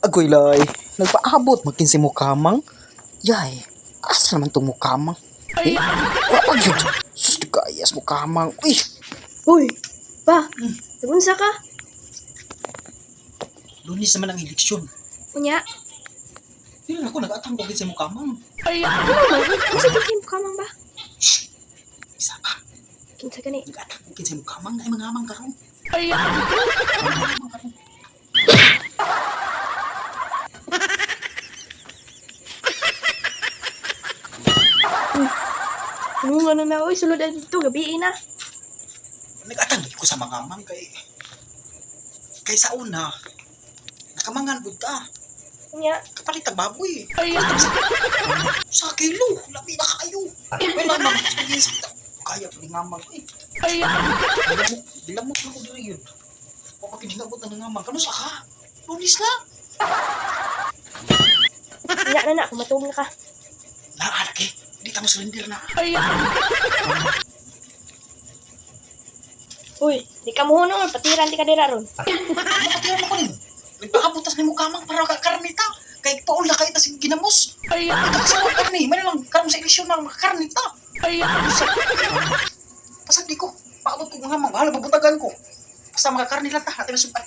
Agoy lay, nagpaabot magkinsi mo kamang. Yay, asa naman tong mukamang? Eh, wa pa gyud. Sus, gayas mo kamang. Uy, Uy, pa, nagunsa ka? Lunes naman ang eleksyon. Unya, Dili na ako nag-atang ko kinsi mo kamang. ano man? Unsa gyud kay mukamang ba? Isa pa, Kinsa gani? nag-atang ko kinsi mo kamang na mga amang karon. Ano nga na na, uy, sulod na dito, gabi na. Nag-atang ko sa mga amang kay sa una nakamangan pud ta. Unya, Kapalit ang baboy. Sa kilo, labi na kayo. Ay, lamang, kaya pa ni ngamang. Eh, dilamok, dilamok na ko diri yun. O pag hinabot na ngamang, kano sa ka? Lunis na. unya na na, kumatog na ka. Naalaki, di ta mo surrender na. Uy, di ka muhunong, patiran di ka dira ron. Makatira mo ko nimo. Nagpaabot tas nimo kamang para kakarnita. Kay paul na kayo tas ginamos. Ay, ka sa mga karni, man lang karon sa eleksyon na makakarnita. Pasag di ko. Paabot ko nga mang bahala babutagan ko. Basta makakarni lang ta, natin masubay.